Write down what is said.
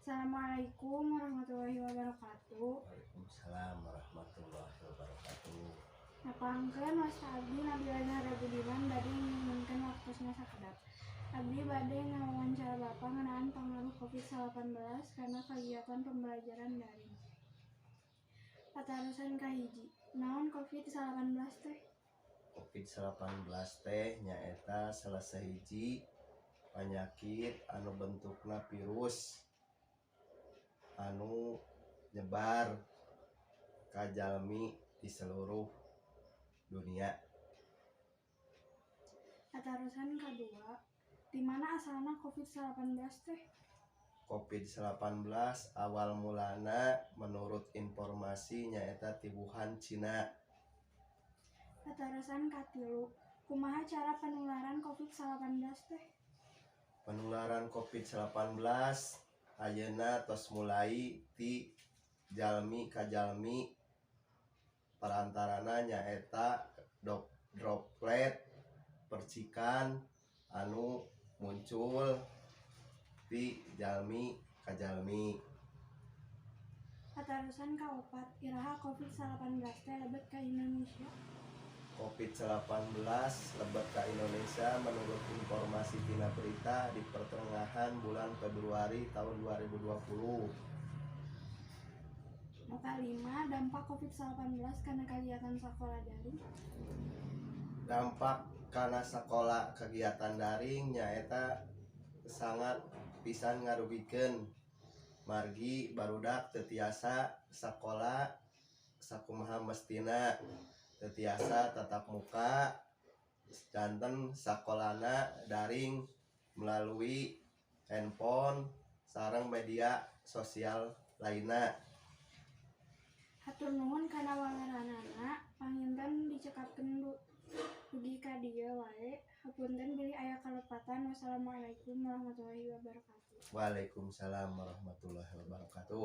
Assalamualaikum warahmatullahi wabarakatuh. Waalaikumsalam warahmatullahi wabarakatuh. Nepangkeun, wasta abdi Nabila Zahra Budiman, bade nyuhunkeun waktosna sakedap. Abdi bade ngawawancara Bapak ngeunaan pangaruh COVID-19 kana kagiatan pembelajaran daring. Patarosan kahiji, naon COVID-19 teh? COVID-19 teh nyaeta salah sahiji penyakit anu bentukna virus anu nyebar ka jalmi di seluruh dunia. Patarosan kadua, di mana asalna COVID-19 teh? COVID-19 awal mulana menurut informasi nyaeta ti Wuhan, Cina. Patarosan katilu, kumaha cara penularan COVID-19 teh? Penularan COVID-19 ayeuna tos mulai ti jalmi ka jalmi, perantarana nyaeta droplet percikan anu muncul ti jalmi ka jalmi. Patarosan kaopat, iraha COVID-19 teh lebet ka Indonesia? COVID-19 lebet ka Indonesia menurut informasi tina berita di pertengahan bulan Februari tahun 2020. Nu kalima, dampak COVID-19 kana kagiatan sakola daring? Dampak kana sekolah kegiatan daring nyaeta sangat pisan ngarugikeun, margi barudak teu tiasa sakola sakumaha mestina, teu tiasa tatap muka, janten sakolana daring melalui handphone sareng media sosial lainna. Hatur nuhun kana waleranana, panginten dicekapkeun dugi ka dieu wae. Hapunten bilih aya kalepatan. Wassalamualaikum warahmatullahi wabarakatuh. Waalaikumsalam warahmatullahi wabarakatuh.